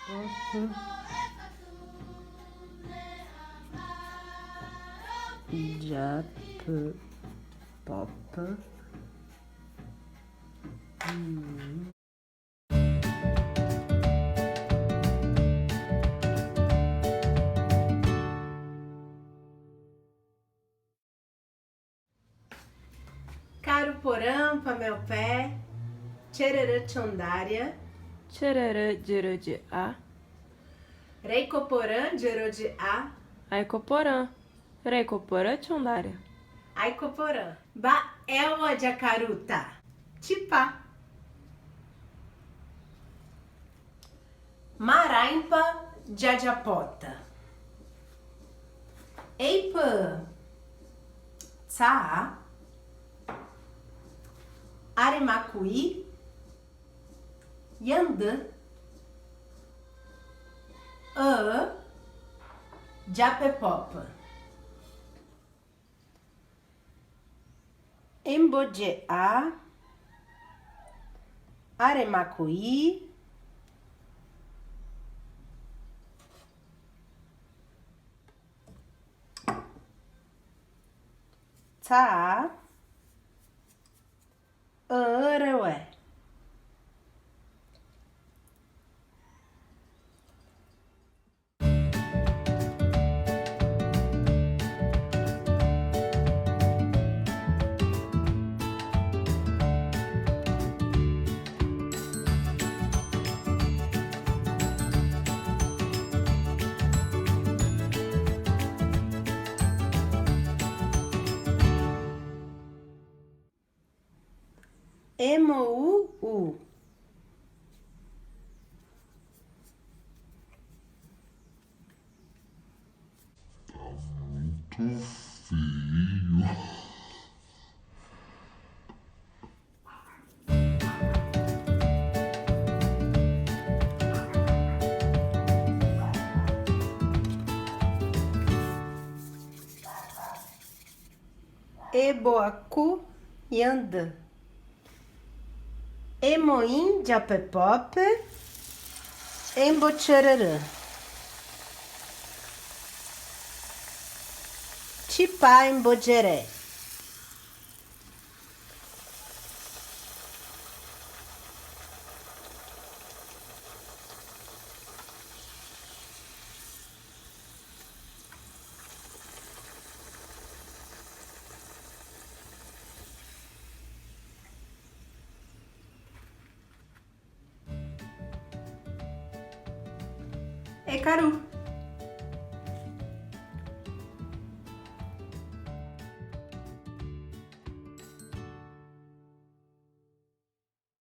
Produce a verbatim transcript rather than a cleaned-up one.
Dja P-pop. Hmm. Karu Poran pa meu pé. Tchererê tchondaria. Tchererê djerô dje a. Reiko Poran djerô dje a. Aiko Poran. Reiko Poran tchondaria. Aiko Poran. Ba ewa dja karuta. Tipa. Maraimpa djadjapota. Eipô. Tsa. Aremakuí. Yandã. Ã. Djapepop. Embodje a. Aremakuí. Tsa. Ã rewe. Emo u u. Tá muito feio. Eboaku yandã. Emoin djapepop. Embotchererã. Tipa embodjeré. E karu,